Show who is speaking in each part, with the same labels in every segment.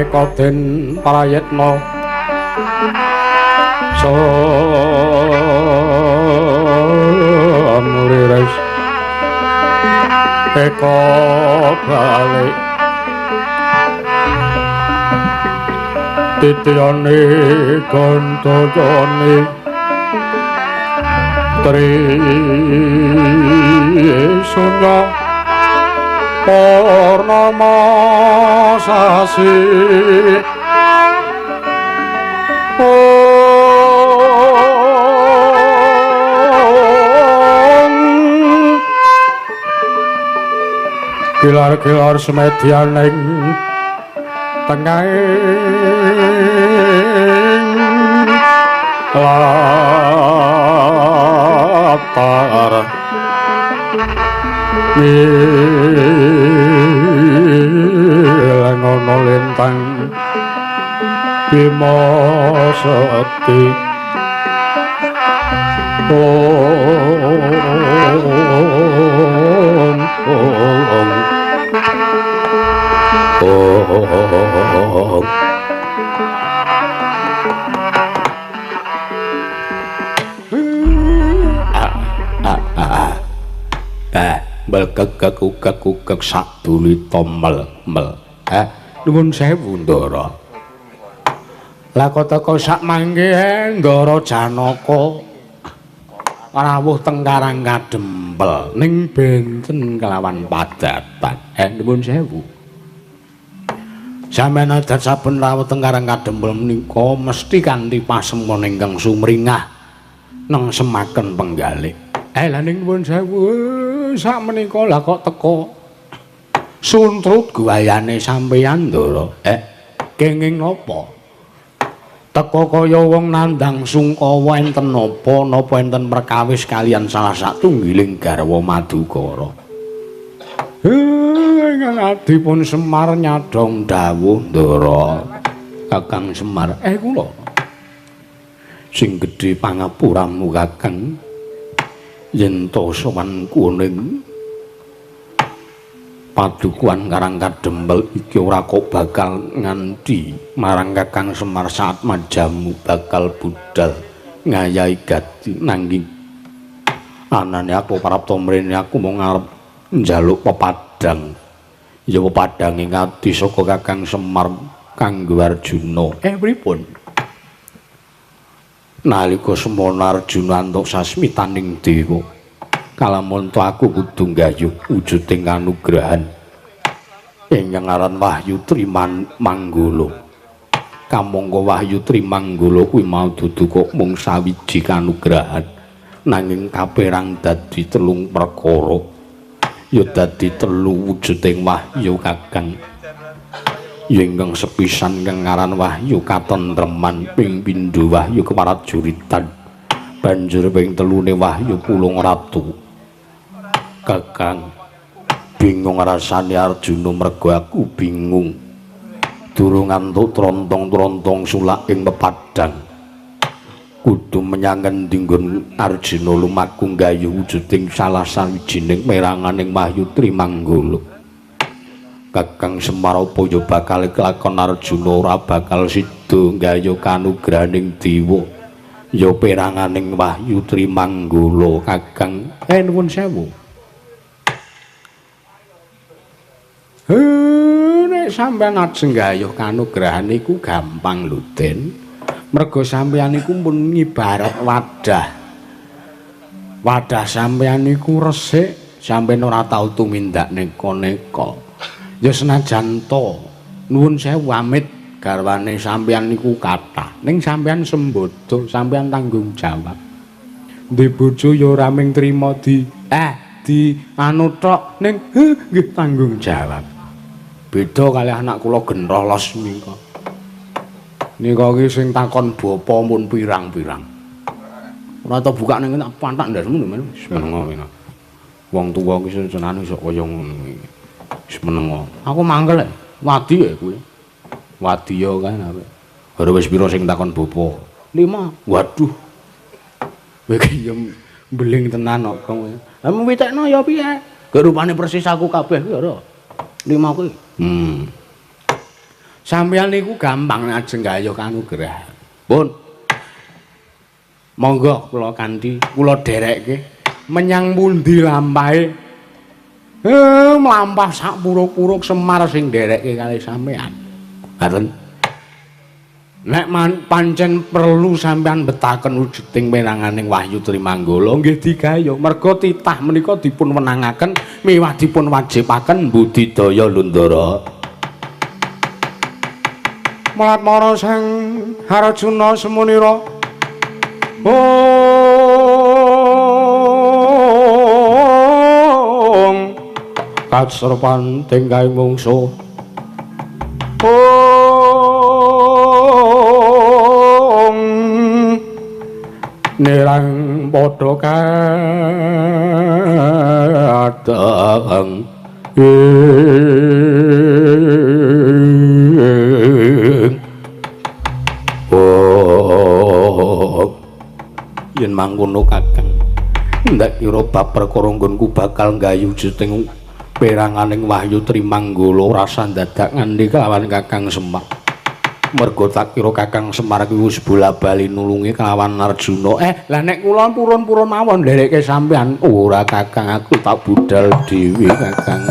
Speaker 1: Eka den prayitna samuriris eka balik titiyane gantayane tri sunya purnama sasi kilar-kilar semedyan ing tengahing latar milengono lintang Bima Sakti Om Om Om. Belkek kukek kukek sadulita mel mel. Nuwun sewu Ndara. Lah kok teka sak mangke Ndara Janaka rawuh teng Karang Kadempel ning benten kelawan padatan. Nuwun sewu. Sampeyan adat saben rawuh teng Karang Kadempel menika mesti kanthi pasemon ingkang sumringah neng semaken penggalih. Lah ning nuwun sewu sak menika lah kok teka suntrut guayane sampeyan Ndara. Kenging napa? Teka kaya wong nandhang sungkawa enten napa napa enten perkawis kaliyan salah satunggiling garwa Madukara. Ingkang adipun Semar nyadhong dawuh Ndara. Kakang Semar, kula sing gedhe pangapuramu Kakang yen to sowan kuning padukuhan Karang Kadempel iki ora kok bakal nganti marang Kakang Semar saat majamu bakal budal ngayahi gati nanging anane aku prapta mrene aku mung arep njaluk pepadang ya pepadange ngati saka Kakang Semar kanggo Arjuna. Pripun nalika semono Arjuna antuk sasmitaning dewa kalamunta aku kudu nggayuh wujuding kanugrahan ingkang aran Wahyu Trimanggala. Kamangka Wahyu Trimanggala kuwi mau dudu kok mung sawiji kanugrahan nanging kaperang dadi telung perkara ya dadi telu wujuding wahyu Kakang. Ya ingkang sepisan ingkang aran Wahyu Katentreman, ping pindho Wahyu Keparajuritan, banjur ping telune Wahyu Pulung Ratu. Kakang bingung rasane Arjuna mergo aku bingung durung antuk trontong-trontong sulak ing pepadang kudu menyang ngendi nggon Arjuna lumaku nggayuh wujuding salah sawijining meranganing Wahyu Trimanggala. Kakang Semar apa ya bakal kelakon Arjuna ora bakal sida nggayuh kanugrahaning dewa ya peranganing Wahyu Trimanggala. Kakang nuwun sewu. Nek sampeyan ajeng nggayuh kanugrahan iku gampang lho Den. Mergo sampeyan iku pun ngibarat wadah. Wadah sampeyan iku resik, sampeyan ora tau tumindak neka-neka. Ya senajan to nuwun sewu amit garwane sampeyan niku kathah, ning sampeyan sembodo, sampeyan tanggung jawab. Ndek bojo ya ora mung trima di anu tok, ning nggih tanggung jawab. Beda kalih anak kula genroh los nika. Nika iki sing takon bapa mun pirang-pirang. Ora tau buka ning tak pantak ndasmu lho, wis menengo kene. Wong tuwa ki senenane iso kaya ngono iki. Wis menengo. Aku mangkel wadi ya kuwi. Wadi ya kan apik. Baru wis pira sing takon bapa? 5. Waduh. Kowe iki ya mbeling tenan kok kowe. Lah witekno ya piye? Gak rupane persis aku kabeh kuwi ora. 5 kuwi. Sampeyan niku gampang nek ajeng gayuh kanugrahan. Pun. Monggo kula kanthi kula dherekke menyang pundi lampahe. Mlampah sak puruk-puruk Semar sing nderekke kalih sampeyan. Ngaten. Nek pancen perlu sampeyan betaken wujuding peranganing Wahyu Trimanggala nggih digayuh. Merga titah menika dipun wenangaken miwah dipun wajibaken budidaya Lundara. Malatmara Sang Arjuna semunira. Ong kaserpan tingkai mungsuh. Ong nirang padha kadang yen mangkono Kakang ndak kira bab perkara nggonku bakal nggayuh juting peranganing Wahyu Trimanggala rasa dadak nganti kelawan Kakang Semar. Mergo tak kira Kakang Semar kuwi wis bola-bali nulungi kelawan Arjuna. Lah nek kula purun-purun mawon ndereke sampean. Ora Kakang, aku tak budal dhewe Kakang.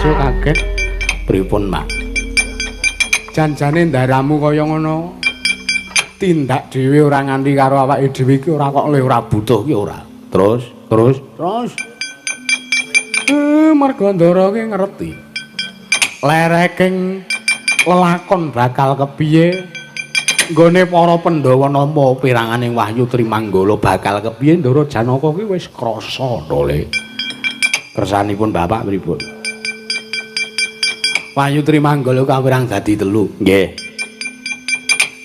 Speaker 1: Kaget pripun, Mak? Janjane ndaramu kaya ngono. Tindak dhewe ora nganti karo awake dhewe iki ora kok le ora butuh ki ora. Terus. Merga ndara ki ngerti. Lereking lelakon bakal kepiye? Nggone para Pandhawa nampa peranganing Wahyu Trimanggala bakal kepiye Ndara Janaka ki wis krasa to, Le. Kersanipun Bapak pripun? Wahyu Trimanggala kawirang dadi telu. Nggih.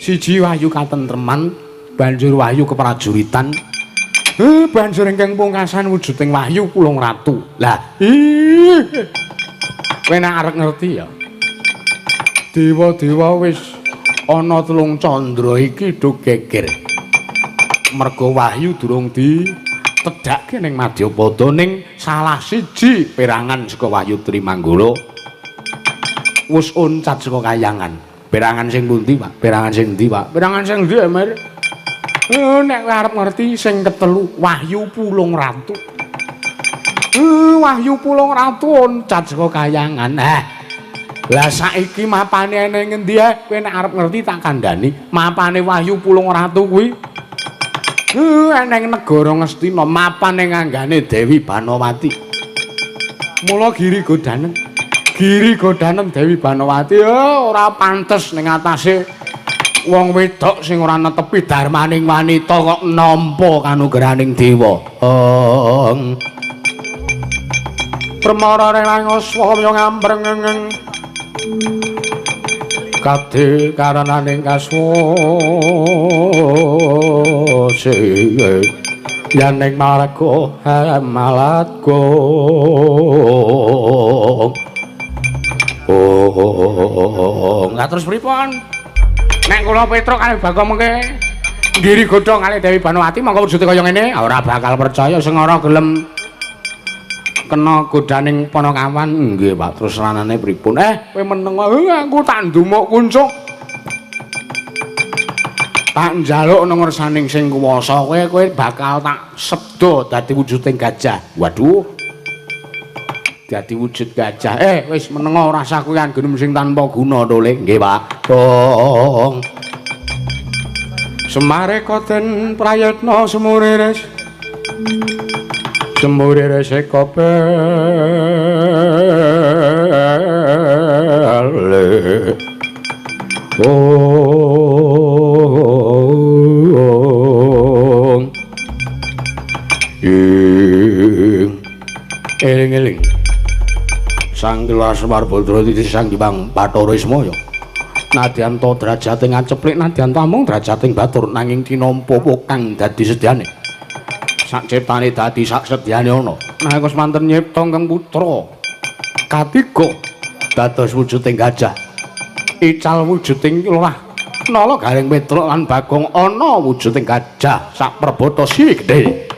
Speaker 1: Siji wahyu katentreman, banjur wahyu keprajuritan. Banjur ingkang pungkasan wujuding wahyu Pulung Ratu. Lah, ih. Kowe nek arep ngerti ya. Dewa-dewa wis ana telung candra iki do geger. Merga wahyu durung ditedhake ning Madyapada ning salah siji perangan saka Wahyu Trimanggala wis oncat saka kayangan. Perangan sing pundi, Pak? Perangan sing endi, Pak? Perangan sing endi, Mir? Nek kowe arep ngerti sing ketelu, Wahyu Pulung Ratu. Wahyu Pulung Ratu oncat saka kayangan. Lah saiki mapane ning ngendi ae? Kowe nek arep ngerti tak kandhani. Mapane Wahyu Pulung Ratu kuwi eneng negara Ngastina, mapane nganggane Dewi Banowati. Mula giri godanen. Giri godanen Dewi Banowati ora pantes ning atase wong wedok sing ora netepi darmaning wanita kok nampa kanugrahaning dewa. Permara reng aswa ngambreng kade karananing kaswase yaning marga malatgo. Oh, lah terus pripun? Nek kula Petruk kalih Bagong mengke nggiri godhong kalih Dewi Banowati mongko wujude kaya ngene, ora bakal percaya sing ora gelem kena godaning Panakawan. Nggih, Pak. Terus ranane pripun? Kowe meneng wae, aku tak ndumuk kuncuk. Tak njaluk nang ngersaning sing kuwasa, kowe bakal tak sebda dadi wujuding gajah. Waduh. Dadi wujud gajah. Wis meneng ora usah kuwi anggonmu sing tanpa guna to, Le. Nggih, Pak. Dong. Semare koten prayitna semuriris. Semuriris eka pele. Ong. Ing. Eling-eling. Sang Dewa Semar Badra titi Sang Hyang Bathara Ismaya. Nadyan to derajate ngaceplik, nadyan to amung derajating batur, nanging tinampa apa kang dadi sedyane. Sak ciptane dadi sak sedyane ana. Nalika semanten nyipta ingkang putra katiga dados wujuding gajah. Ical wujuding lurah Nala Gareng Petruk lan Bagong ana wujuding gajah sak perbata si gedhe.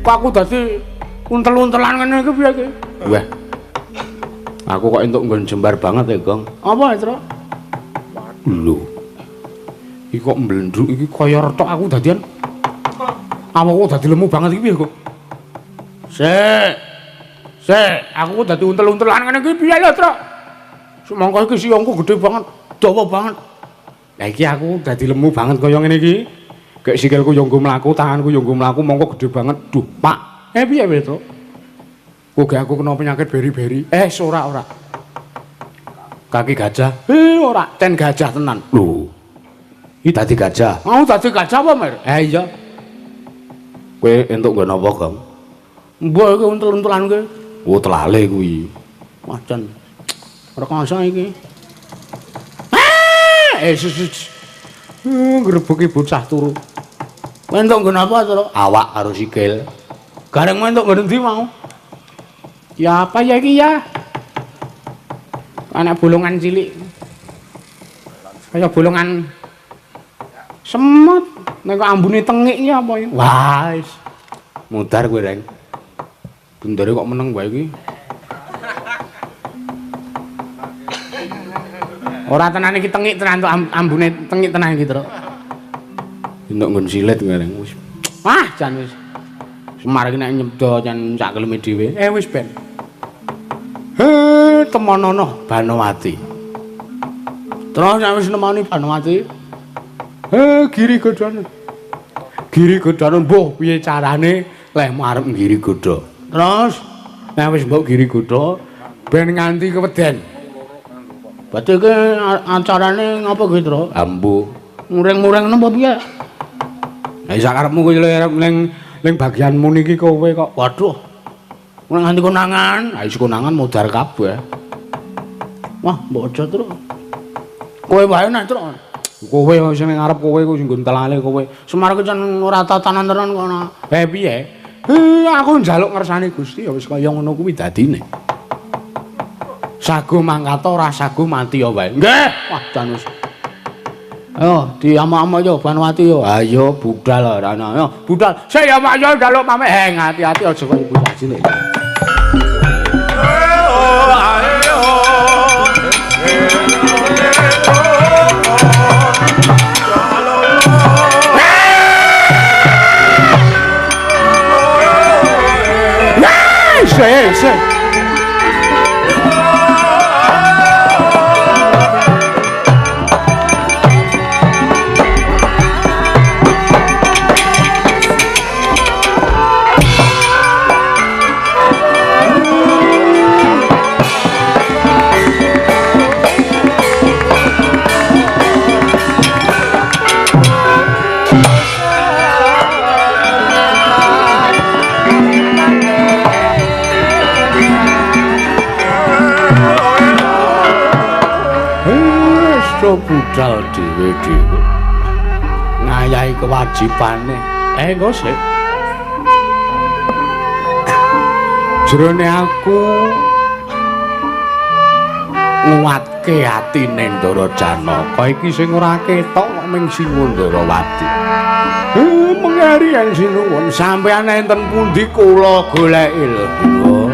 Speaker 1: Kok aku dadi untel-untelan ngene iki piye iki? Wah. Aku kok entuk nggon jembar banget ya, Gong. Apa, Tru? Lho. Iki kok mblendruk iki kaya retok aku dadian. Awakku dadi lemu banget iki piye kok? Sik. Sik, aku dadi untel-untelan ngene iki piye lho, Tru? Semangka iki siyongku gedhe banget, dawa banget. Lah iki aku dadi lemu banget kaya ngene iki. Gek sikilku yo nggo mlaku, tanganku yo nggo mlaku, mongko gedhe banget. Duh, Pak. Piye piye, Tru? Kok aku kena penyakit beri-beri? Ora ora. Kaki gajah? Ora, ten gajah tenan. Lho. Iki dadi gajah. Mau dadi gajah apa, Mer? Iya. Kowe entuk nggo napa, Gong? Mbah iki untel-untelan ki. Oh, telale kuwi. Wah, jan. Rekoso iki. Ngrebeki bocah turu. Entuk nggo napa, Tru? Awak karo sikil. Gareng entuk nggo endi mau? Ya apa ya iki ya? Anak bolongan cilik. Kaya bolongan semut. Nek kok ambune tengik iki apa ya? Wah, wis. Mudar kowe, Reng. Bendere kok meneng wae iki. Ora tenan iki tengik tenan tok ambune tengik tenan iki, Tru. Entuk nggon silit kowe, Reng. Wis. Wah, jan wis. Semar iki nek nyebdo jan sak keleme dhewe. Wis ben. He, temonono Banowati. Terus nek wis nemoni Banowati, he giri godhane. Giri godhane mbuh piye carane leh arep nggiri godha. Terus nek wis mbok giri godha ben nganti keweden. Berarti iki acarane ngapa kuwi, Tru? Ambu. Muring-muring napa piye? Lah sakarepmu kuwi ning ning bagianmu niki kowe kok. Waduh. Ora nganti konangan. Ha wis konangan modar kabeh. Wah, mbok aja, Tru. Kowe wae nek, Tru. Kowe sing ning ngarep kowe kuwi sing nggon telale kowe. Semar ki jan ora tatanan tenan kok ana. Piye? Aku njaluk ngersani Gusti ya wis kaya ngono kuwi dadine. Sago mangkata ora sago mati ya wae. Nggih. Wah, jan wis. Ayo diamuk-amuk yo Banowati yo. Ayo budal ora ana. Ayo budal. Sik ya Pak yo njaluk pamit. Hati-hati aja kaya bocah cilik. Sik, sik. Budal dhewe-dhewe ngayahi kewajibane. Engko sik. Jrone aku nguatke Ngremake atine Ndara Janaka iki sing ora ketok kok ming Singundarawati. Mengeri yen sinuwun sampeyan enten pundi kula goleki lho.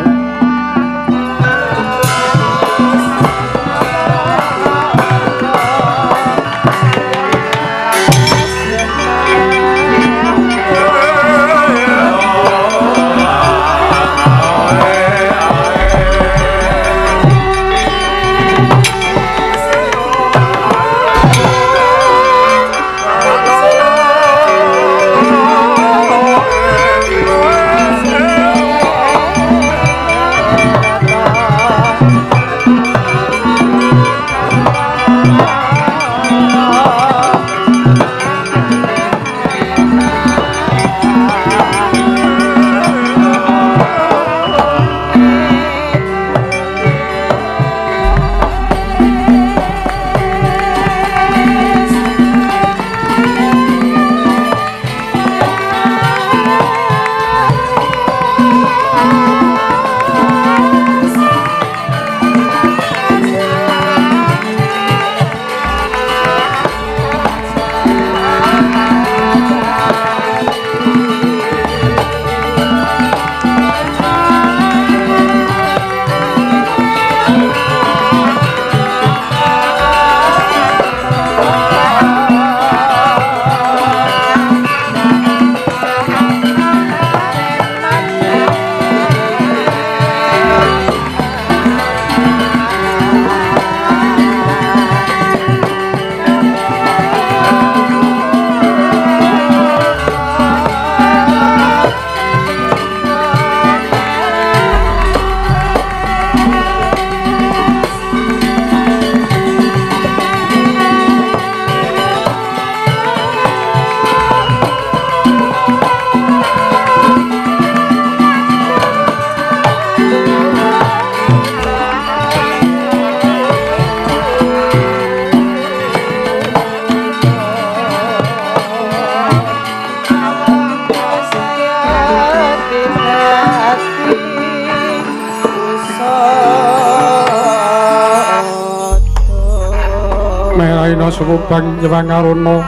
Speaker 2: Sumubang Hyang Aruna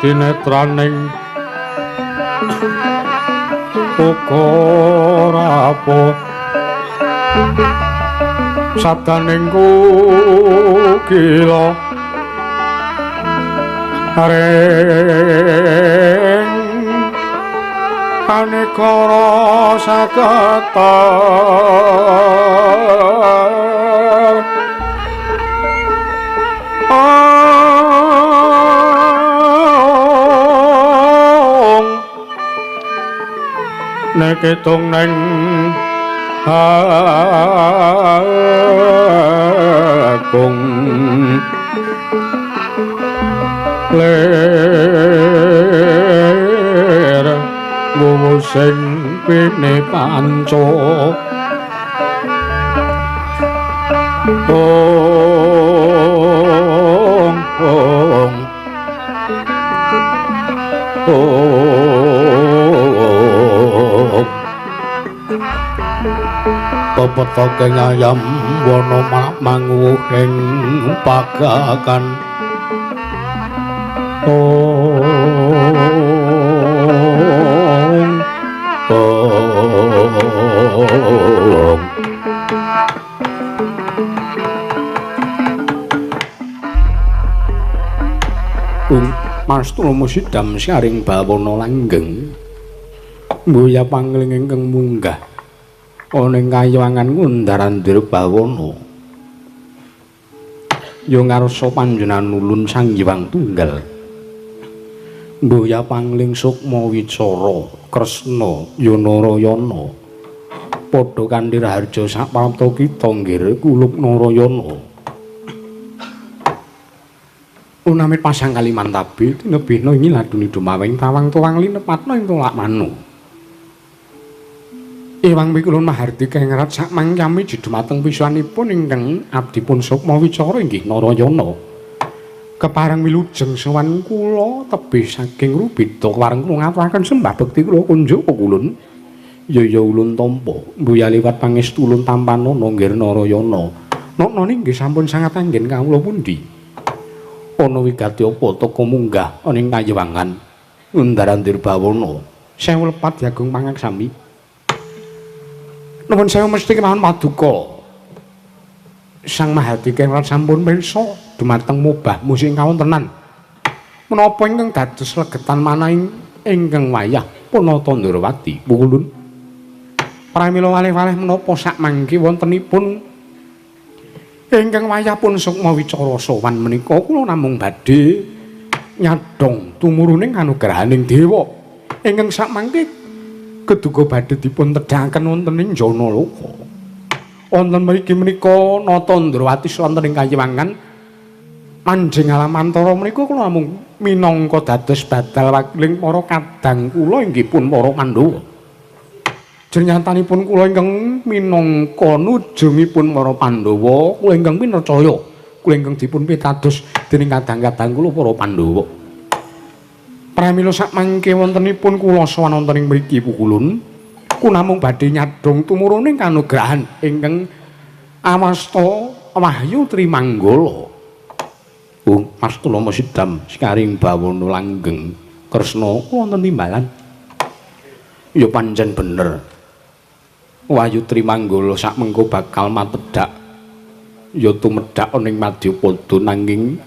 Speaker 2: kadinetraning uga rapuh sabdaning kukila ring aneka saketar ong nek ketung neng agung lir wuwu sing pine panca ong ong ong
Speaker 1: pepetake ayam wana manguwuh ing pagakan ong ong ung mastulomo sidam saring bawana langgeng mboya pangling ingkang munggah ana ing kayangan ngundar-andir bawana ya ngarsa panjenengan ulun Sang Hyang Tunggal mboya pangling sukma wicara Kresna ya Narayana padha kanthi raharja saprapta kita nggir kulup Narayana unamit pasang Kalimantabi tinebihna ing laduni dumaweng tawang tuwang linepatna ing tolak manu Ewang mikulun mahardika ing rat sak mangkami dumateng pisuwanipun ingkang abdipun sukma wicara inggih Narayana kepareng wilujeng sowan kula tebih saking rubeda wareng kula ngaturaken sembah bekti kula kunjuk kulun Ya ulun tampa mbuya liwat pangestu ulun tampanana nggih Narayana. Nokno nggih sampun sangat anggen kawula pundi? Ana wigati apa teka munggah ana ing kayiwangan Ngundaran Dirbawana. Sewu lepat Agung pangaksami. Nuwun sewu mesti kemawon paduka. Sang Mahadika ingkang sampun pirsa dumateng mubah musik kawontenan. Menapa ingkang dados legetan manahing ingkang wayah Punata Ndrawati pukulun. Pramila waleh-waleh menapa sakmangke wontenipun ingkang wayah pun sukma wicara sowan menika kula namung badhe nyadhong tumuruning kanugrahaning dewa ingkang sakmangke keduga badhe dipun tedhaken wonten ing Janaloka. Wonten mriki menika Nata Ndrawati wonten ing kayiwangan manjing alamantara menika kula namung minangka dados badal wakiling para kadang kula inggih pun para Pandhawa. Jernyatanipun kula ingkang minangka nujungipun para Pandhawa, kula ingkang pinercaya, kula ingkang dipun pitados dening kadang-kadang kula para Pandhawa. Pramila sakmangke wontenipun kula sowan wonten ing mriki pukulun, kula namung badhe nyadhong tumuruning kanugrahan ingkang awasta Wahyu Trimanggala. Mastulama sidam sekaring bawana langgeng Kresna wonten timbalan. Ya pancen bener. Wahyu Trimanggala sak mengko bakal matedhak ya tumedhak ana ing Madyapada nanging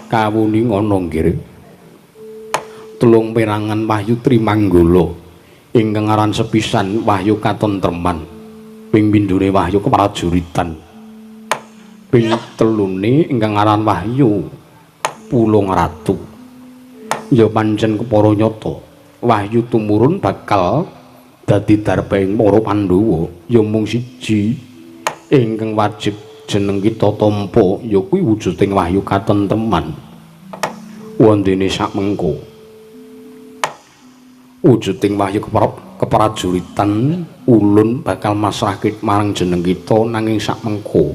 Speaker 1: kawuni ngono nggih. Telung perangan Wahyu Trimanggala ingkang aran sepisan Wahyu Katentreman, ping pindhone Wahyu Keprajuritan, ping telune ingkang aran Wahyu Pulung Ratu. Ya pancen kepara nyata Wahyu tumurun bakal dadi darbaing para Pandhawa. Ya mung siji ingkang wajib jeneng kita tampa ya kuwi wujuding Wahyu Katentreman. Wondene sak mengko wujuding Wahyu Keprajuritan ulun bakal masrahke marang jeneng kita nanging sak mengko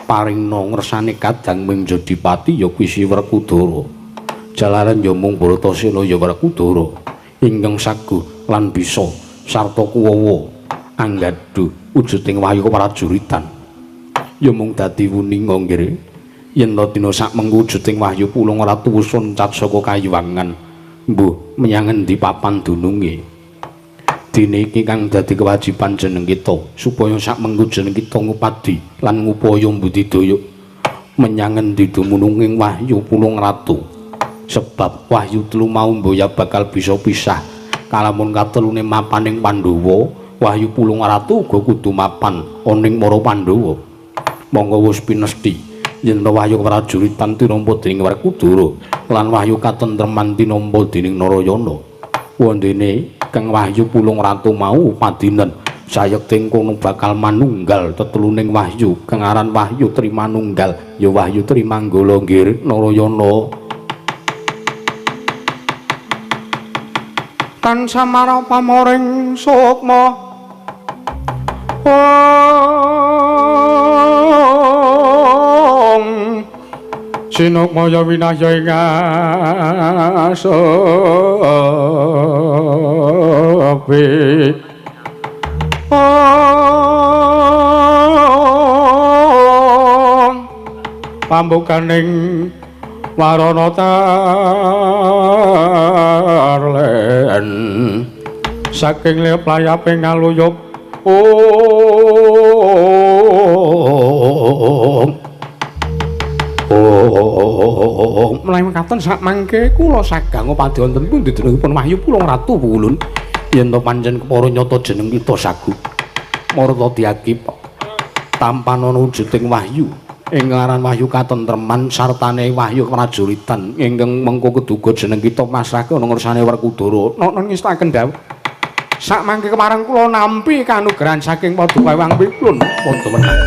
Speaker 1: paringna ngersane kadang Menjodipati ya kuwi si Werkudara. Jalaran ya mung Bratasena ya Werkudara ingkang saguh lan bisa sarta kuwawa anggadhuh wujuding Wahyu Keprajuritan. Ya mung dadi wuninga nggih yen ta dina sak mengko wujuding Wahyu Pulung Ratu wis loncat saka kayiwangan mbuh menyang endi papan dununge. Dene iki kang dadi kewajiban jeneng kita supaya sak mengko jeneng kita ngupadi lan ngupaya mbudidaya menyang endi dumununging Wahyu Pulung Ratu. Sebab wahyu telu mau mboya bakal bisa pisah kalamun katelune mapan ing Pandhawa, Wahyu Pulung Ratu uga kudu mapan ana ing para Pandhawa. Monggo wis pinesthi yen Wahyu Keprajuritan tinampa dening Werkudara lan Wahyu Katentreman tinampa dening Narayana. Wondene kang Wahyu Pulung Ratu mau padinen sayekti kono bakal manunggal teteluning wahyu kang aran Wahyu Trimanunggal ya Wahyu Trimanggala nggih Narayana.
Speaker 2: Tansah marang pamoring sukma sinukmaya winahya ing asepi. Pambukaning warana tarlen saking layaping ngaluyup
Speaker 1: Menawi mekaten sak mangke kula sagang ngupadi wonten pundi dunungipun Wahyu Pulung Ratu pukulun yen to pancen kepara nyata jeneng kita sagu marta diaki tampanana wujuding wahyu ing aran Wahyu Katentreman sartane Wahyu Keprajuritan ingkang mengko keduga jeneng kita pasrahke ana ngersane Werkudara.
Speaker 2: Nokno ngestaken dawuh sak mangke kemarang kula nampi kanugrahan saking Paduka Hyang Wiplun padha menang.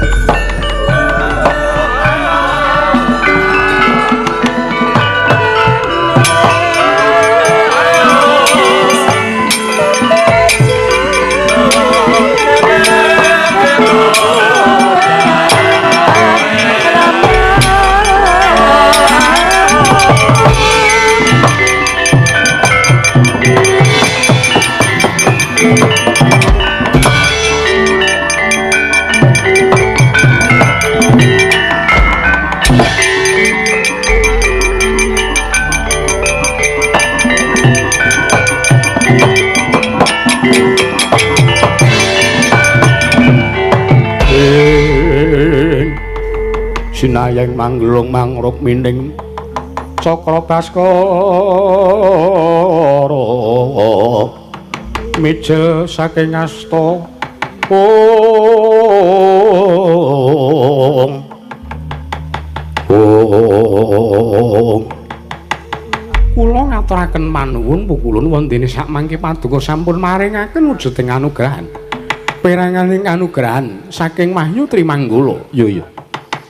Speaker 3: Thank you.
Speaker 1: Mayeng manggelung mangruk mining Cakra Baskara mijil saking asta ong ong. Kula ngaturaken manuwun pukulun wondene sakmangke paduka sampun maringaken wujuding anugrahan. Peranganing anugrahan saking Wahyu Trimanggala. Ya ya.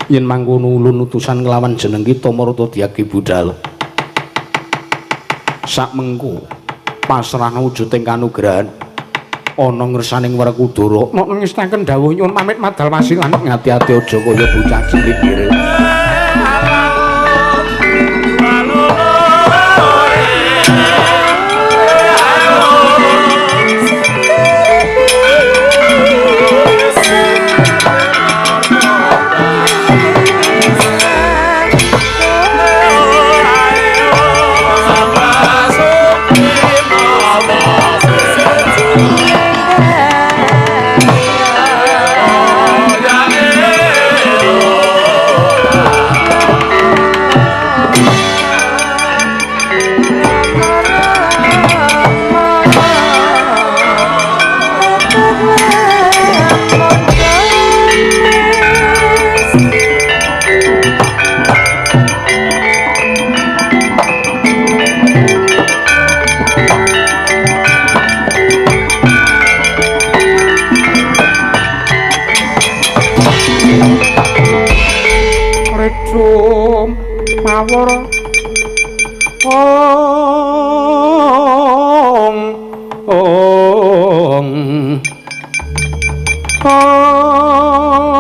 Speaker 1: Yen mangkono ulun utusan kelawan jeneng kita marata diyagi budhal. Sakmengko pasrahna wujuding kanugrahan ana ngersaning Werkudara. Nek ngestaken dawuh nyuwun pamit madal wasilan ngati-ati aja kaya bocah cilik kire. Mawar ong ong ong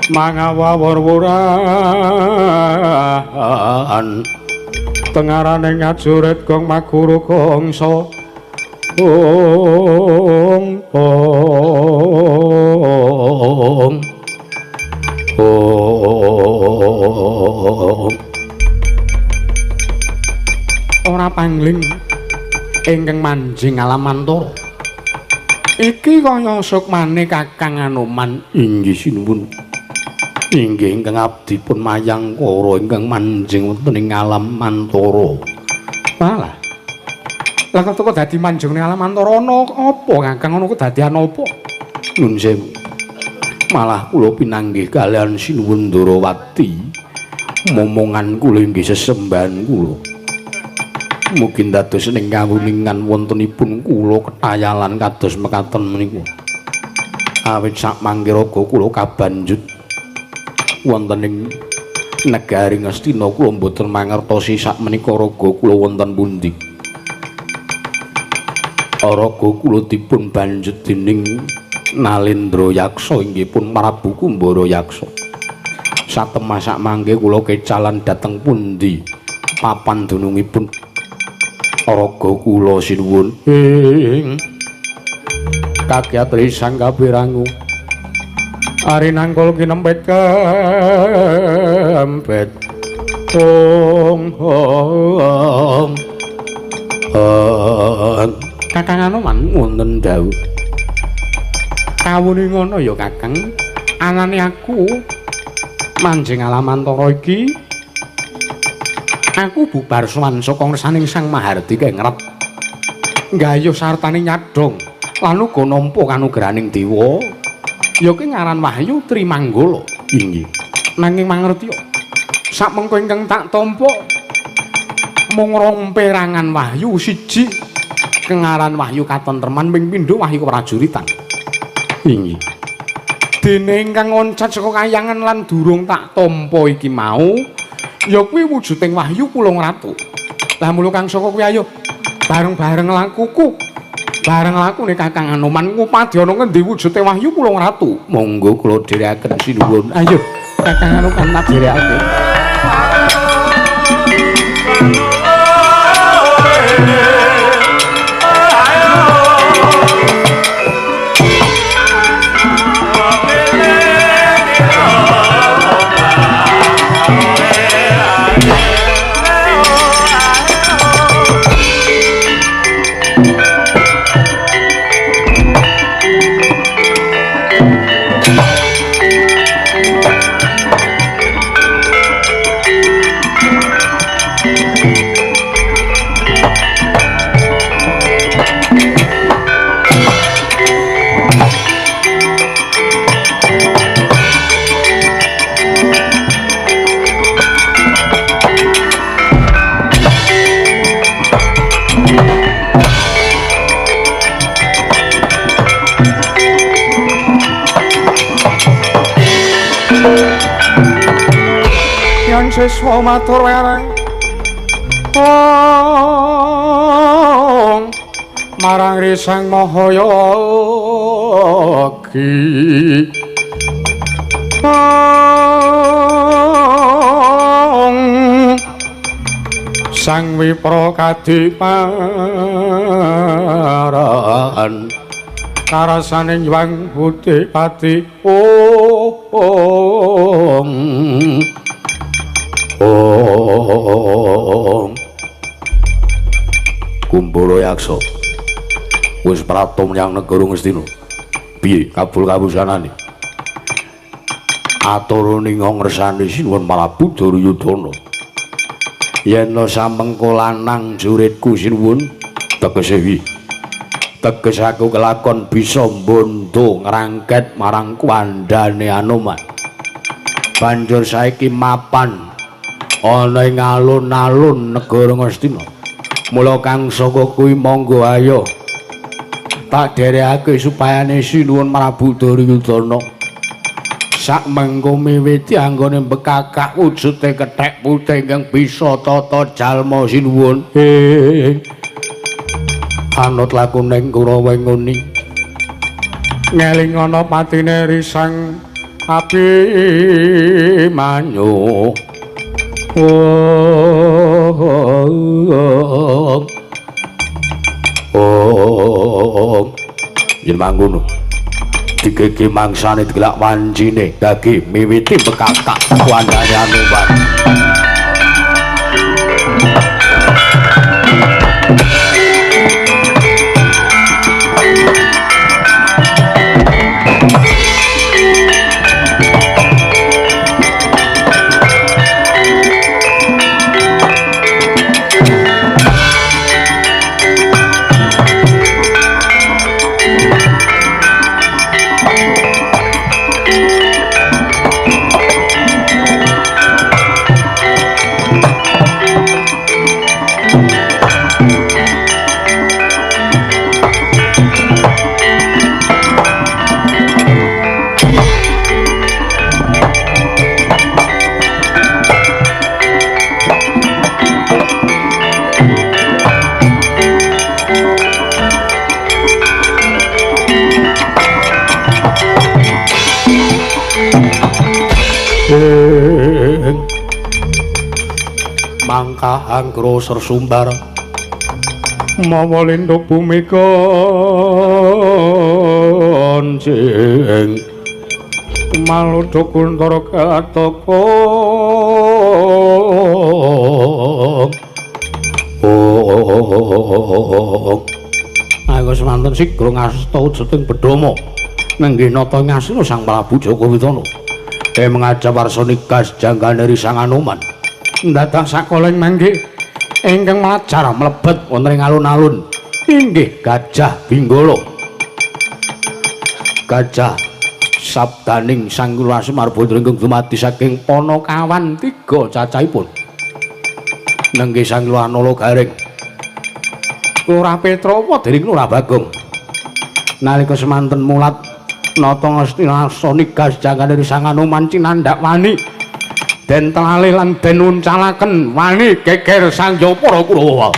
Speaker 1: mangawawur-wuran tengarane ngajurit gong maguru gongso ong ong ong. Ora pangling ingkang manjing alam antara iki kaya sukmane Kakang Anoman. Inggih sinuwun. Inggih ingkang abdi pun mayangkara ingkang manjing wonten ing alam antara. Malah lah kok dadi manjing ning alam antara ana apa Kakang? Ana kedadian apa? Nun sewu. Malah kula pinanggih kalian Sinuwun Ndorowati. Momongan kula inggih sesembahan kula. Mugi dados ing kawuningan wontenipun kula ketayalan kados mekaten menika. Awit sakmangke raga kula kabanjut wonten ing negari Ngastina kula mboten mangertosi sakmenika raga kula wonten pundi. Raga kula dipun banjut dening Nalendra Yaksa inggih pun Prabu Kumbara Yaksa. Satemah sakmangke kula kecalan dhateng pundi papan dunungipun raga kula sinuwun. Ing kakyatri sang kapirangu ari nangkul kinempet kempet ong ong ong. Kakang Anoman wonten dawuh. Kawune ngono ya Kakang, anane aku manjing alam antara iki aku bubar sowan saka ngersaning Sang Mahardika ngrep nggayuh sartane nyadhong lan uga nampa kanugrahaning dewa ya ki ngaran Wahyu Trimanggala. Inggih. Nanging mangerti sakmengko ingkang tak tampa mung rong perangan wahyu, siji kengaran Wahyu Katentreman, ping pindho Wahyu Keprajuritan. Inggih. Dene ingkang loncat saka kayangan lan durung tak tampa iki mau ya kuwi wujuding Wahyu Pulung Ratu. Lah mula kang saka kuwi ayo bareng-bareng lakuku. Bareng lakune Kakang Anoman ngupadi ana ngendi wujude Wahyu Pulung Ratu. Monggo kula dherekaken sinuwun. Ayo Kakang Anoman tak dherekake.
Speaker 2: Yang siswa matur wereng marang Risang Mahayogi. Sang Wipra kadiparan karasaning Hyang Budipati.
Speaker 1: Kumbara Yaksa wis prapta menyang negara Ngastina. Piye kabul kabusanane? Aturane ngresane sinuwun Prabu Duryudana. Yen samengko lanang juritku sinuwun, tegese wi teges aku kelakon bisa mbondo ngrangket marang kuwandane Anoman. Banjur saiki mapan ana ing alun-alun negara Ngastina. Mula kang saka kuwi monggo ayo tak derekake supayane sinuwun Prabu Duryudana sak mengko miwiti anggone mbekakak wujude kethek putih ingkang bisa tata jalma sinuwun. Anut lakuning Kurawa nguni
Speaker 2: ngeling ana patine Risang Abimanyu.
Speaker 1: Yen mangkono digege mangsane digelak wancine gage miwiti bekakak wandane Anoman. Mangka anggra sersumbar
Speaker 2: mawa lindhu bumi kancing maludha kuntara kataka.
Speaker 1: Ayo semanten sigra ngasta wujuding bedama nenggih nata ngasina Sang Prabu Jaka Witana mengajak warsa nikas janggane Risang Anoman.
Speaker 2: Dadak sakoling mangke ingkang mlajar
Speaker 1: mlebet wonten ing alun-alun inggih Gajah Binggala. Gajah sabdaning Sang Lurah Semar Bondra ingkang dumadi saking Panakawan 3 cacahipun. Nenggih Sang Lurah Nala Gareng, Lurah Petrawa dening Lurah Bagong. Nalika semanten mulat nata Ngastina nigas janggane Sang Anoman cinandhak wani den telalih lan den uncalaken wani geger sangya para Kurawa.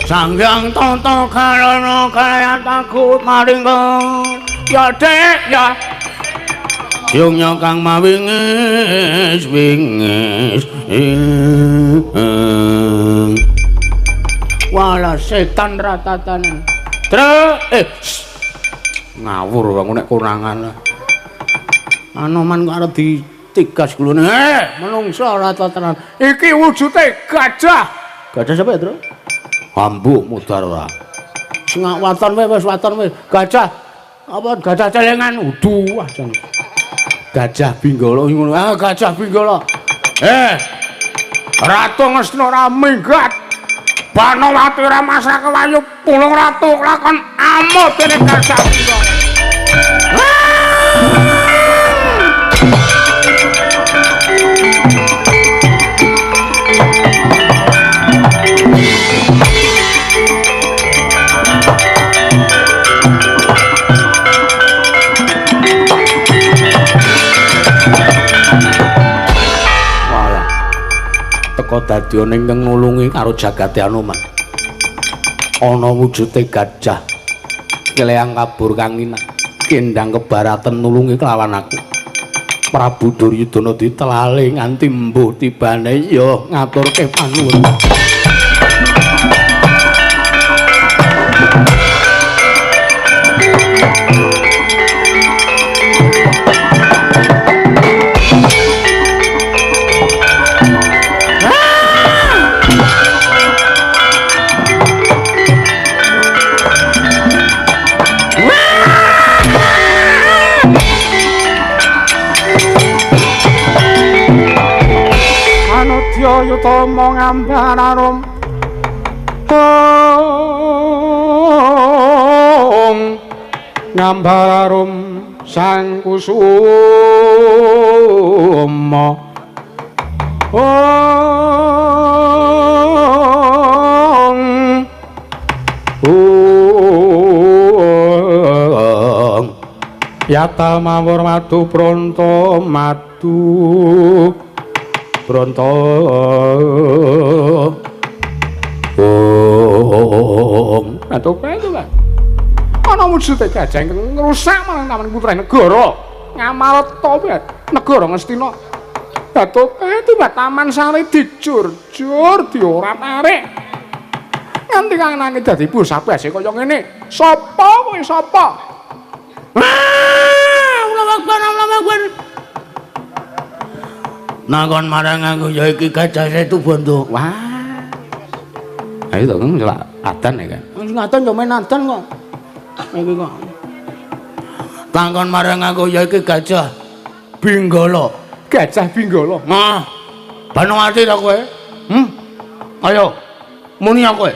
Speaker 2: Sanghyang tata karana kaya takut maring ya Dek ya.
Speaker 1: Yungnya kang mawingis wingis.
Speaker 2: Walah setan ratatanan. Trek
Speaker 1: ngawur bangun nek konangan. Anoman kok arep ditigas gulune.
Speaker 2: Menungso ratatanan. Iki wujude gajah.
Speaker 1: Gajah sapa ya, Tru? Ambuh mudar ora. Sing waton wae wis waton wae. Gajah. Apa gajah celengan? Udu, ah jan. Gajah Binggala ngono. Ah, gajah Binggala. Ratu Ngastina ora minggat. Banowati ora masrahke Wahyu Pulung Ratu lakon amuk dening gajah Binggala. Teka dadi ana ingkang nulungi karo jagate Anoman. Ana wujude gajah keleyang kabur kanginan kendang kebaratan nulungi kelawan aku. Prabu Duryudana ditelale nganti mbuh tibane ya ngaturke panuwun. Yutama ngambararum ong ngambararum sang kusuma ong ong yata mawur madu pronto madu Bronto ong atau apa ana wujude gajah ingkang ngrusak marang taman putra negara ngamarta negara Ngastina Batu taman sari dicur-cur diorat-arik nganti kangenane dadi bosah-base kaya ngene. Sapa kowe sapa?
Speaker 3: Allahu Akbar. Nakon marang aku ya iki Gajah Situbondo.
Speaker 2: Wah. Ayo to kang celak adan ya kan.
Speaker 3: Wis ngadan yo men adan kok. Iki kok. Takon marang aku ya iki Gajah Binggala.
Speaker 2: Gajah Binggala.
Speaker 3: Nah. Banowati ta kowe? Ayo. Muni aku kowe.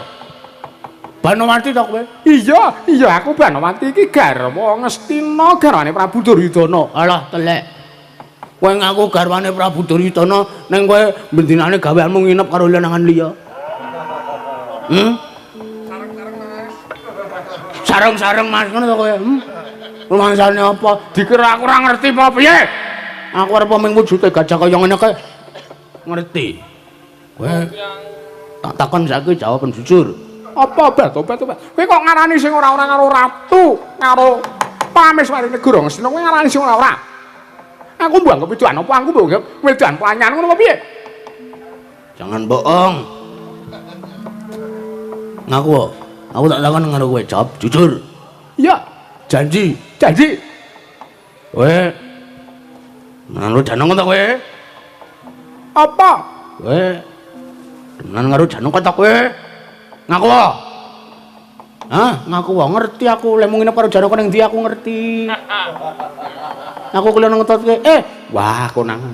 Speaker 3: Banowati ta kowe?
Speaker 2: Iya, iya aku Banowati iki garwa Ngastina garwane Prabu Duryudana.
Speaker 3: Alah telek. Kowe ngaku garwane Prabu Duryudana ning kowe bendinane gaweanmu nginep karo lanangan liya.
Speaker 2: Sareng-sareng Mas.
Speaker 3: Sareng-sareng Mas ngono to kowe. Rumangsane apa?
Speaker 2: Dikira aku ora ngerti apa piye?
Speaker 3: Aku arep ming wujude gajah kaya ngene kae. Ngerti. Kowe tak takon saiki jawaban jujur.
Speaker 2: Apa batu-batu? Kowe kok ngarani sing ora-ora karo ratu, karo pameswari negara Ngastina kowe ngarani sing ora-ora. Aku mbok anggap wedoan apa aku mbok anggap wedoan pelanyan ngono apa piye?
Speaker 3: Jangan bohong. Ngaku. Aku tak takon karo kowe, jawab jujur.
Speaker 2: Iya,
Speaker 3: janji.
Speaker 2: Janji.
Speaker 3: Kowe manut janeng ta kowe?
Speaker 2: Apa?
Speaker 3: Kowe temenan karo Janaka ta kowe? Ngaku. Hah, ngaku wae ngerti aku lek mung nginep karo Janaka ning ndi aku ngerti. Aku kuliah nang ngetotke.
Speaker 2: Wah, konangan.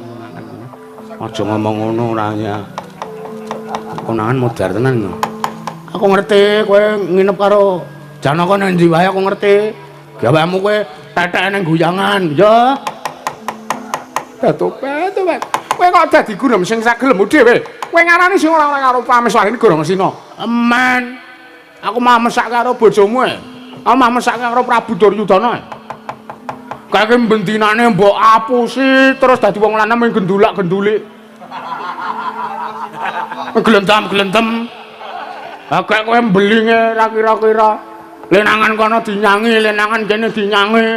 Speaker 2: Aja ngomong ngono ora ya. Konangan modar tenan kok.
Speaker 3: Aku ngerti kowe nginep karo Janaka nang ndi wae aku ngerti. Gaweanmu kowe tetek ning guyangan, ya.
Speaker 2: Batu-batu. Kowe kok dadi gunem sing sagelemmu dhewe. Kowe ngarani sing ora-ora karo pameswari negara Ngastina.
Speaker 3: Eman. Aku mah mesake karo bojomu e. Aku mah mesake karo Prabu Duryudana. Kae bendinane mbok apusi terus dadi wong lanang mung gendulak-gendulik. Glendam-glendem. Ha kek kowe mbelinge ra kira-kira. Lenangan kono dinyangi, lenangan kene dinyangi.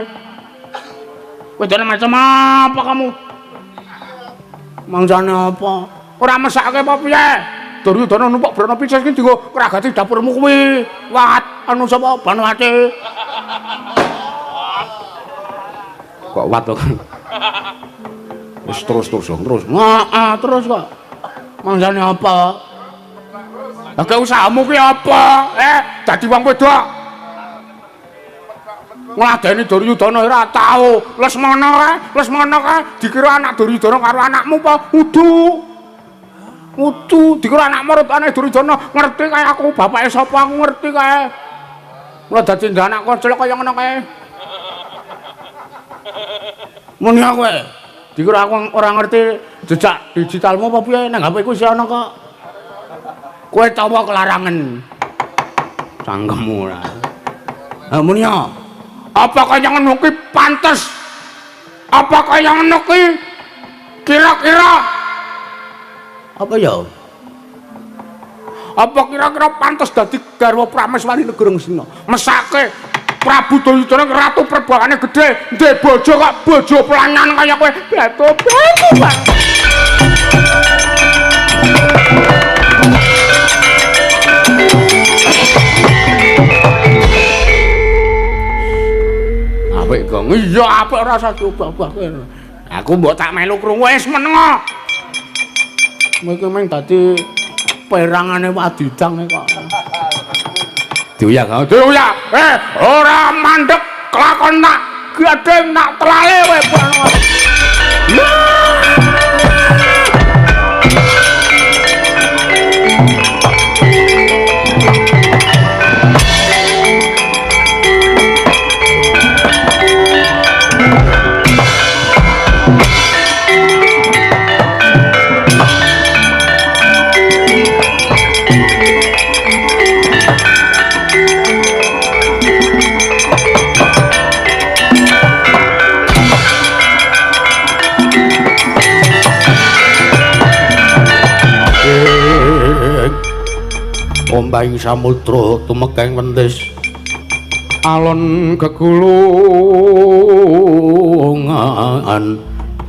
Speaker 3: Kowe dene macam apa kamu? Mangsane apa?
Speaker 2: Ora mesake apa piye? Duryudana numpak brana picis iki dienggo ngragati dapurmu kuwi.
Speaker 3: Wat, anu sapa Banowati?
Speaker 2: Kok wat to? Wis terus.
Speaker 3: Heeh, terus kok. Mangsane apa?
Speaker 2: Lah ke usahamu ki apa? Dadi wong wedok. Ngladeni Duryudana ora tau. Lesmana kae, Lesmana kae dikira anak Duryudana karo anakmu apa? Udu. Udu dikira anakmu rutane Duryudana. Ngerti kae aku bapake sapa aku ngerti kae. Mula dadi anakku celok kaya ngono kae.
Speaker 3: Muni aku kowe. Dikira aku ora ngerti jejak digitalmu apa piye nang HP ku isih ana kok. Kowe tawa kelarangan. Cangkemmu ora. Ha muni ya.
Speaker 2: Apa kaya ngono kuwi pantes? Apa kaya ngono kuwi kira-kira
Speaker 3: apa ya?
Speaker 2: Apa kira-kira pantes dadi garwa Prameswari Negara Ngastina? Mesake Prabu Duryudana ratu perbawane gedhe, ndek bojo kok bojo pelanyan kaya kowe. Batu-batu. Apik gong. Iya apik ora usah diobah-obahke. Aku mbok tak melu krungu wis meneng.
Speaker 3: Kowe iki mung dadi perangane wadidang kok.
Speaker 1: Diuyak,
Speaker 2: diuyak. Ora mandek kelakon nak gading nak telale kowe.
Speaker 1: Ombang samudra tumekeng wentis
Speaker 2: alon gegulungan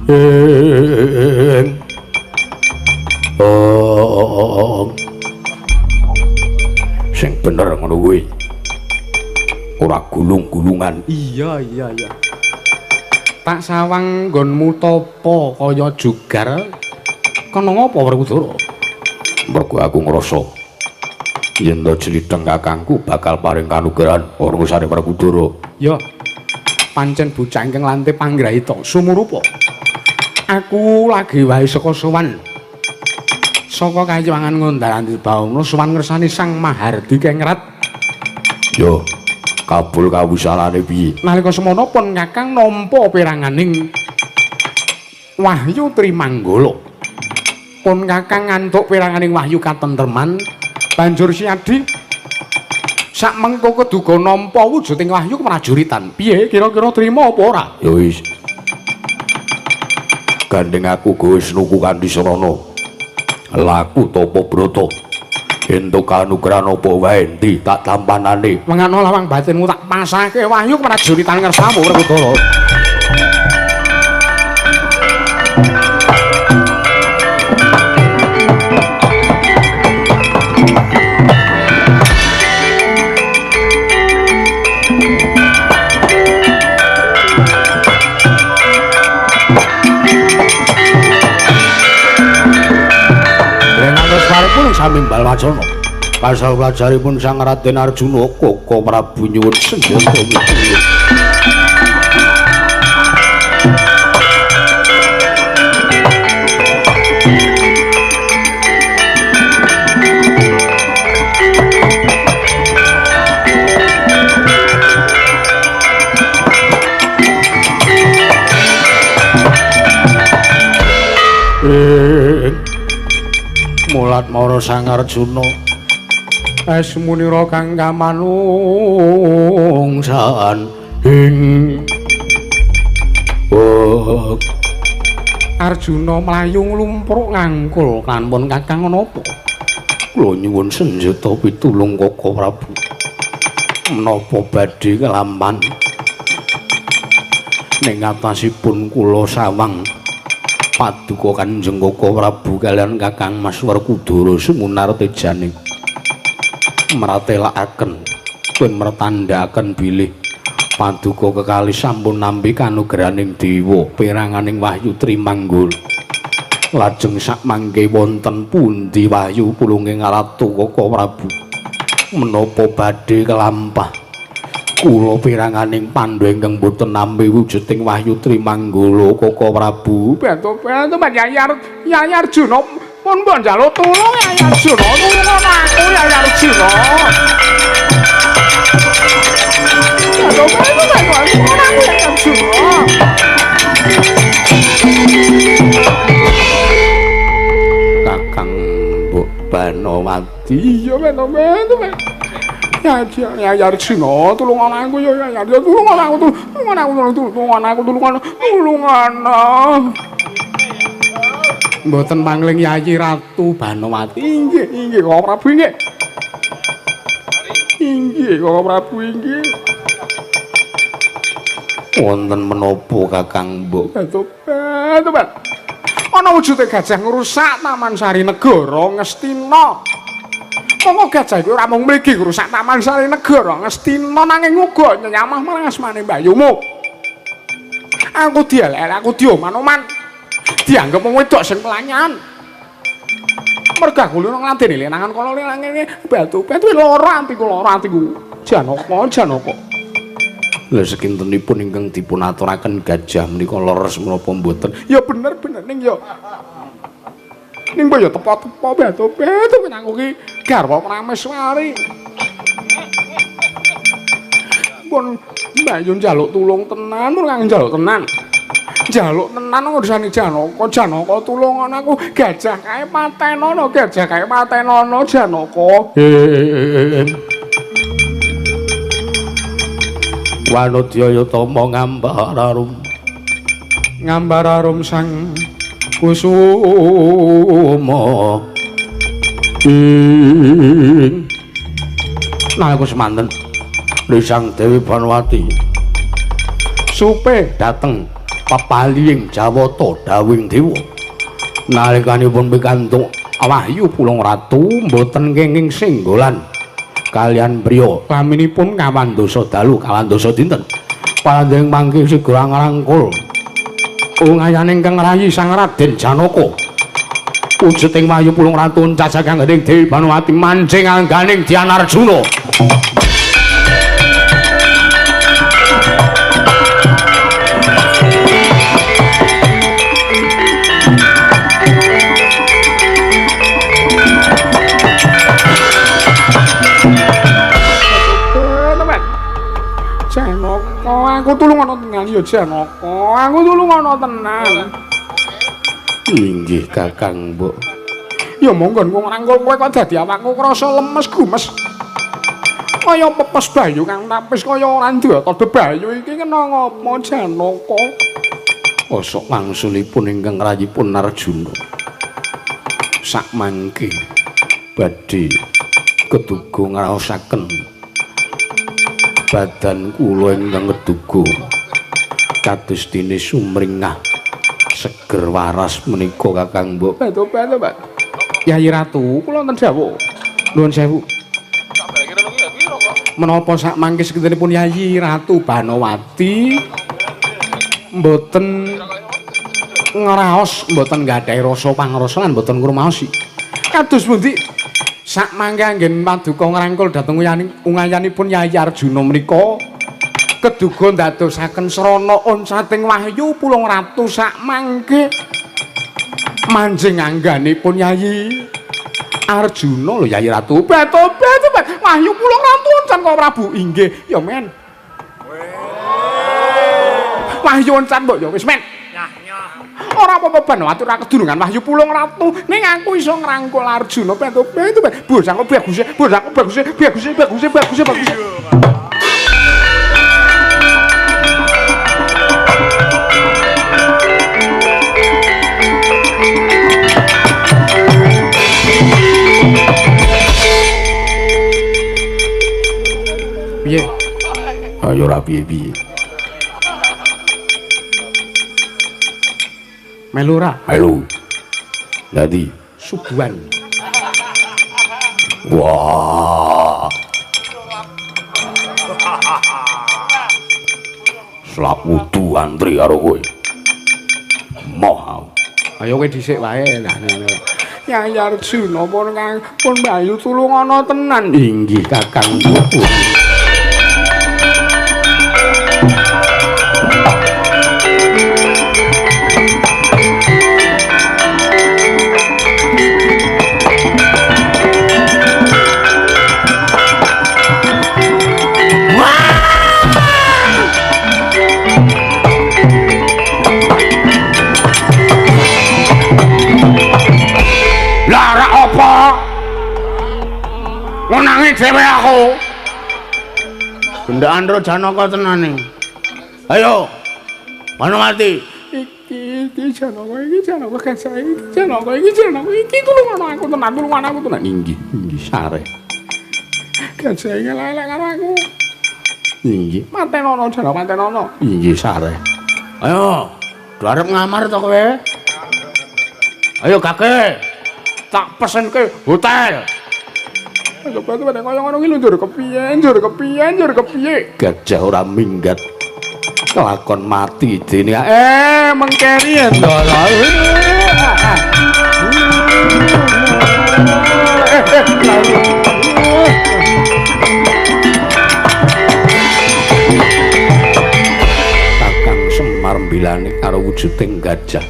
Speaker 1: ing sing bener ngono kuwi ora gulung-gulungan.
Speaker 2: Iya iya iya tak sawang nggonmu tapa kaya jugar kena ngapa Werkudara?
Speaker 1: Mergo aku ngrasa yen to jlidheng kakangku bakal paring kanugrahan urusane Werkudara.
Speaker 2: Ya, pancen bocah ingkang lante panggrahita sumurupa. Aku lagi wae saka sowan. Saka kayiwangan ngondaran Bawana sowan ngersani Sang Mahardi Kengrat.
Speaker 1: Ya, kabul kawusalane piye?
Speaker 2: Nalika semono pun kakang nampa peranganing Wahyu Trimanggala. Pun kakang ngantuk peranganing Wahyu katentreman. Banjur Siadi sak mengko keduga nampa wujuding wahyu keprajuritan. Piye kira-kira trima apa ora?
Speaker 1: Ya wis. Gandeng aku wis nuku kanthi sarana. Laku tapa brata. Entuk kanugrahan apa wae endi tak tampanane.
Speaker 2: Mengano lawang batinmu tak pasake wahyu keprajuritan ngersamu Werkudara.
Speaker 1: Pun samimbal wacana pasawlajaripun Sang Raden Arjuna Koko Prabu nyuwun senjata mitulung. Mulat mara Sang Arjuna
Speaker 2: es munira kang kamanungsan
Speaker 1: ing
Speaker 2: Arjuna mlayu nglumpruk ngangkul kanpun kakang napa?
Speaker 1: Kula nyuwun senjata pitulung Koko Prabu. Menapa badhe kelampan ning atasipun kula sawang paduka Kanjeng Koko Prabu kaliyan Kakang Mas Werkudara sumunar tejane mratelakaken pun mertandhaken bilih paduka kekalih sampun nampi kanugrahaning dewa peranganing Wahyu Trimanggala. Lajeng sakmangke wonten pundi wahyu pulunging ratu Koko Prabu menapa badhe kelampah? Kula piranganing pandhu ingkang boten nampi wujuding Wahyu Trimanggala Koko Prabu.
Speaker 2: Beto-beto Yayi Arjuna pun mbok njaluk tulung Yayi Arjuna, tulung aku Yayi Arjuna. Beto-beto aku Yayi Arjuna.
Speaker 1: Kakang Mbok Banowati.
Speaker 2: Iya beto-beto. Ya Arjuna, tulung aku ya ya tulung aku tulung aku tulung aku tulung aku.
Speaker 1: Mboten mangling Yayi Ratu Banowati.
Speaker 2: Inggih, inggih Koko Prabu inggih. Inggih Koko Prabu inggih.
Speaker 1: Wonten menapa Kakang Mbok?
Speaker 2: Beto-beto. Ana wujude gajah ngrusak Taman Sari Negara Ngastina. Monggo gajah iku ora mung mligi ngrusak Taman Sari Negara Ngastina nanging uga nyamah marang asmane mbayumu. Aku dielek, aku dioman-oman. Dianggep wong wedok sing pelanyan. Mergo aku lho ngladeni lenangan kono lenang ngene batu-batu lara atiku, lara atiku. Janaka, Janaka.
Speaker 1: Lha sekintenipun ingkang dipun aturaken gajah menika leres menapa mboten?
Speaker 2: Ya bener-bener ning ya. Ning mbok ya tepo-tepo batu-batu aku ki garwa Prameswari. Pun Mbayu njaluk tulung tenan, pun kang njaluk tenan. Njaluk tenan urusane Janaka, Janaka tulungan aku, gajah kae patenono, gajah kae patenono Janaka.
Speaker 1: Wanodya tama ngambar arum.
Speaker 2: Ngambar arum sang
Speaker 1: kusuma. Nalika semanten Sang Dewi Banowati
Speaker 2: supe
Speaker 1: dateng papaliying Jawata dawing dewa. Nalikanipun pikantuk wahyu Pulung Ratu mboten kenging senggolan kalian priya laminipun kawan dasa dalu kawan dasa dinten. Panjenengan mangke sigra ngrangkul ungayaning kang rayi Sang Raden Janaka. Wujuding wahyu Pulung Ratu cacah kanggening Dewi Banowati manjing angganing Dian Arjuna.
Speaker 2: Janaka, aku tulung ana tenan ya Janaka, aku tulung ana tenan.
Speaker 1: Inggih Kakang Mbok.
Speaker 2: Ya monggo ngrangkul kowe kok dadi awakku krasa lemes gumes. Kaya pepes bayu kang tapis kaya ora ndata bebayu iki kena ngapa Janaka?
Speaker 1: Osok wangsulipun ingkang rayipun Arjuna. Sakmangke badhe keduga ngraosaken badan kula ingkang keduga kados dene sumringah seger waras menika Kakang Mbok.
Speaker 2: Beto-beto, Pak. Yayi Ratu, kula wonten dawuh.
Speaker 1: Nuwun sewu. Menapa sak mangke sekintenipun Yayi Ratu Banowati mboten ngraos, mboten nggadahi rasa pangrasa lan mboten ngrumaosi.
Speaker 2: Kados pundi?
Speaker 1: Sak mangke anggen paduka ngrangkul dhateng ungayanipun Yayi Arjuna menika keduga ndadosaken srana oncating wahyu Pulung Ratu sak mangke manjing angganipun Yayi Arjuna lho Yayi Ratu.
Speaker 2: Beto-beto wahyu Pulung Ratu oncan kok Prabu. Inggih, ya men. Wahyu oncan mbok ya wis men. Ora apa-apa Banowati ora kedurungan wahyu Pulung Ratu ning aku iso ngrangkul Arjuna. Beto-beto bosangku bagus, bosangku bagus, bagus, bagus, bagus, bagus.
Speaker 1: Piye? Ayo ora piye-piye.
Speaker 2: Melu ora?
Speaker 1: Melu. Dadi
Speaker 2: subuhan.
Speaker 1: Wah. Selak wudu antri karo kowe. Moh.
Speaker 2: Ayo kowe dhisik wae. Yayi Arjuna pun kang pun mbayu tulung ana tenan.
Speaker 1: Inggih Kakang.
Speaker 3: Gendhekan karo Janaka tenane. Ayo. Banowati.
Speaker 2: Iki Janaka, iki Janaka gajah, iki Janaka, iki Janaka, iki tulungan aku tenan, tulungan aku tenan. Inggih, inggih sare. Gajah iki elek karo aku. Inggih, matenono Janaka, matenono.
Speaker 3: Inggih sare. Ayo, do arep ngamar to kowe? Ayo gage. Tak pesenke hotel.
Speaker 2: Coba nek kaya ngono ki lho njur kepiye, njur kepiye, njur kepiye.
Speaker 1: Gajah ora minggat. Kelakon mati dene.
Speaker 2: Mengkeri ndara.
Speaker 1: Kakang Semar mbilane karo wujuding gajah.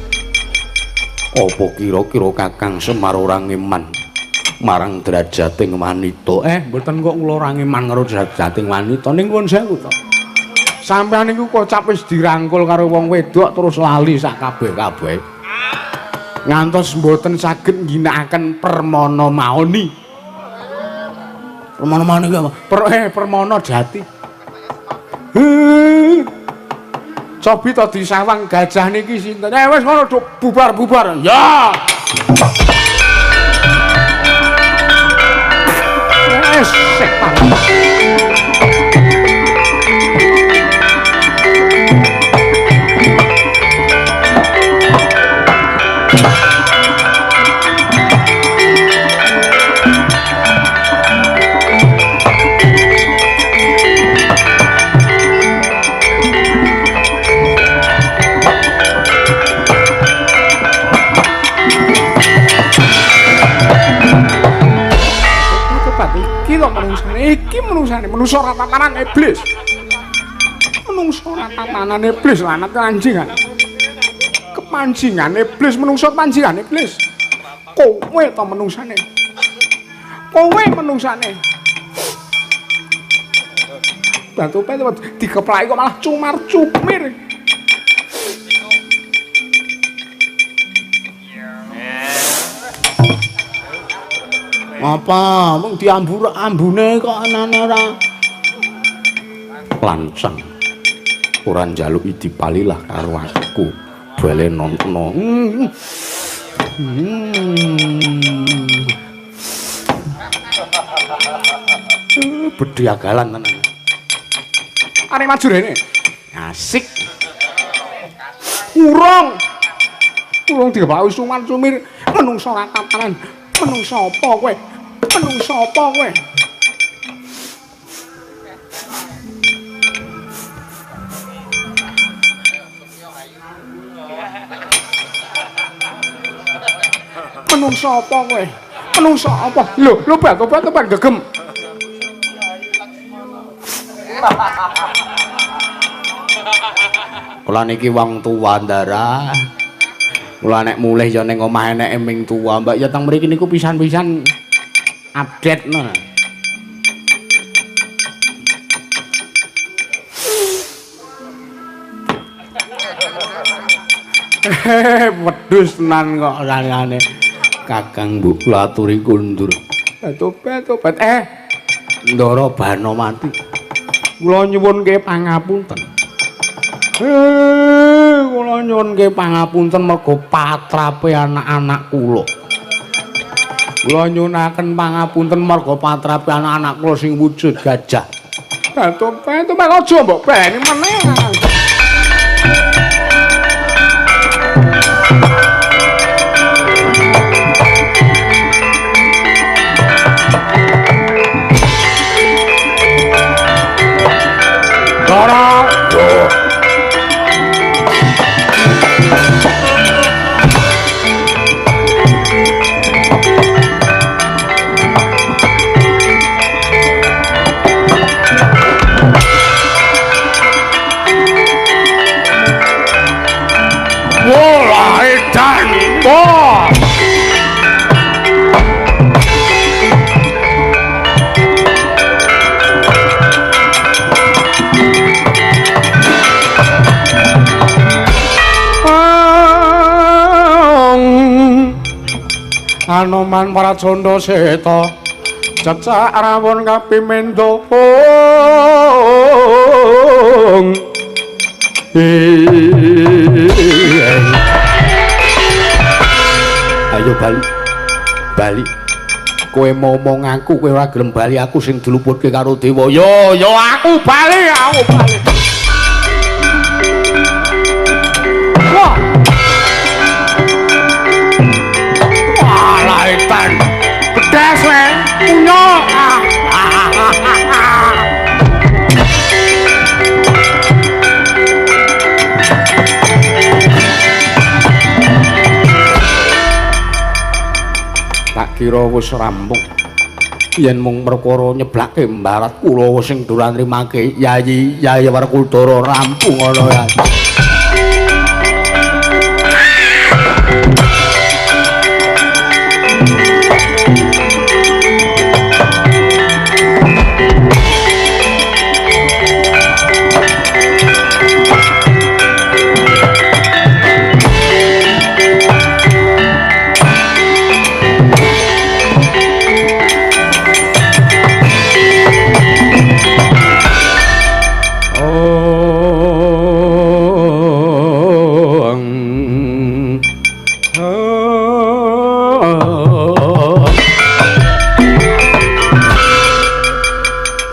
Speaker 1: Apa kira-kira Kakang Semar ora ngeman marang derajating wanita? Mboten kok kula ora ngeman karo derajating wanita ning nuwun sewu to.
Speaker 2: Sampeyan niku kocap wis dirangkul karo wong wedok terus lali sak kabeh-kabeh. Ngantos mboten saged ngginakaken permana maoni.
Speaker 3: Permana maoni ku apa?
Speaker 2: Permana jati. Cobi to disawang gajah niki sinten? Wis ngono bubar-bubar. Ya. Wis setan. Iki menungsane, menungso ora tatanan iblis. Menungso ora tatanan iblis lanat anjingan. Kepanjingan iblis, menungso panjingan iblis. Kowe to menungsane. Kowe menungsane. Batu pet dikeplaki kok malah cumar-cumir.
Speaker 3: Apa mung diambur ambune kok anane ora
Speaker 1: lancang. Ora njaluk dipalilah karo aku. Balenono. Bediagalan tenan.
Speaker 2: Arek maju rene.
Speaker 3: Asik.
Speaker 2: Urung. Urung dikeplaki sumar-sumir menungso ora tatanan. Menungso apa kowe? Menungso apa kowe? Menungso apa kowe? Menungso apa? Lho, lho batu-batu gegem.
Speaker 3: Kula niki wong tuwa ndara. Kula nek mulih ya ning omah eneke ming tuwa, Mbak ya teng mriki niku pisan-pisan update no.
Speaker 2: Wedhus tenan kok rayane.
Speaker 1: Kakang mbok kula aturi kundur.
Speaker 2: Tobat tobat
Speaker 1: Ndara Banowati.
Speaker 2: Kula nyuwunke pangapunten. Kula nyuwunke pangapunten mergo patrape anak-anak kula. Kula nyuwunaken pangapunten mergo patrape anak-anak kula sing wujud gajah. Tobat tobat aja mbok beni meneh.
Speaker 1: Ndara. Yo.
Speaker 2: Mulai dan bos. Anoman Pracanda Seta cecak rawon kapimendo.
Speaker 1: Ayo bali. Bali. Kowe momong aku kowe ora gelem bali aku sing diluputke karo dewa. Yo yo aku bali, aku bali. Wah. Wah, laitan. Pedes le, punya. Tak kira wis rampung. Yen mung perkara nyeblake mbarat kula sing dolan nrimake Yayi Yayi Werkudara rampung ana ya.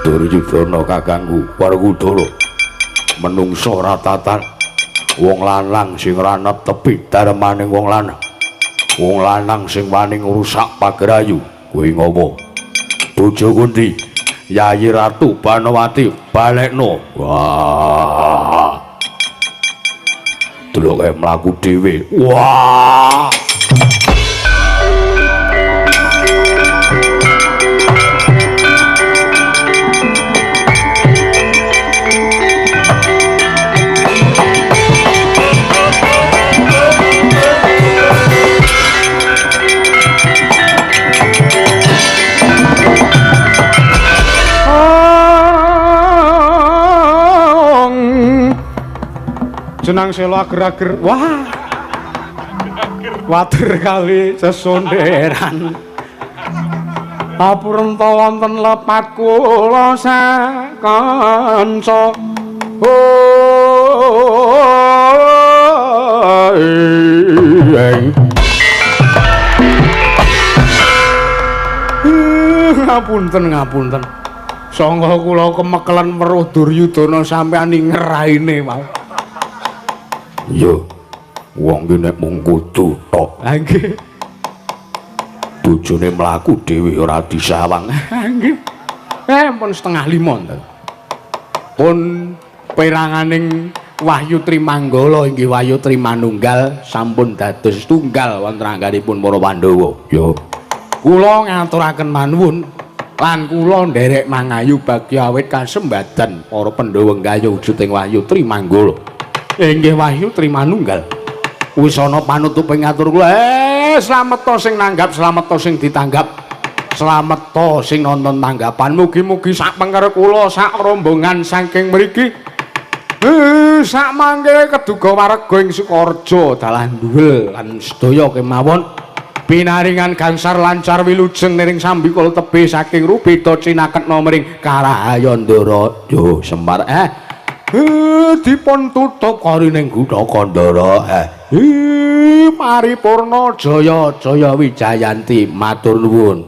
Speaker 1: Duryudana kakangku Werkudara menungsa ora tatan wong lanang sing ranep tepi darmaning wong lanang, wong lanang sing wani ngrusak pagrayu kuwi ngopo bojoku ndi Yayi Ratu Banowati balekno. Wah, delok kae mlaku dhewe. Wah,
Speaker 2: jenang selo ager-ager. Wah, water kali sesonderan apurenta wonten lepat kula sakanca. Ngapunten, ngapunten. Sangga kula kemekelen weruh Duryudana sampeyan ngeraine wae.
Speaker 1: Yo, wong ki nek mung kudu tok.
Speaker 2: Ha nggih.
Speaker 1: Bojone mlaku dhewe ora disawang.
Speaker 2: Ha nggih. Pun 4:30 to. Pun peranganing Wahyu Trimanggala inggih Wahyu Trimanunggal sampun dados tunggal wonten angganipun para Pandhawa.
Speaker 1: Yo.
Speaker 2: Kula ngaturaken manuwun lan kula nderek mangayu bagya awit kasembadan para Pandhawa nggayuh wujuding Wahyu Trimanggala. Inggih Wahyu Trimanunggal.
Speaker 1: Wis ana panutuping atur kula.
Speaker 2: Slameta sing nanggap, slameta sing ditanggap. Slameta sing nonton tanggapan. Mugi-mugi sak pengker kula sak rombongan saking mriki. Sak mangke keduga warga ing Sukorejo dalah duwel lan sedaya kemawon pinaringan gangsar lancar wilujeng niring sambikala tebih saking rubeda cinaketna mring
Speaker 1: Karahayandara. Yo Semar.
Speaker 2: Dipun tutup
Speaker 1: karining Gutaka Ndara.
Speaker 2: Paripurna
Speaker 1: jaya jaya wijayanti matur nuwun.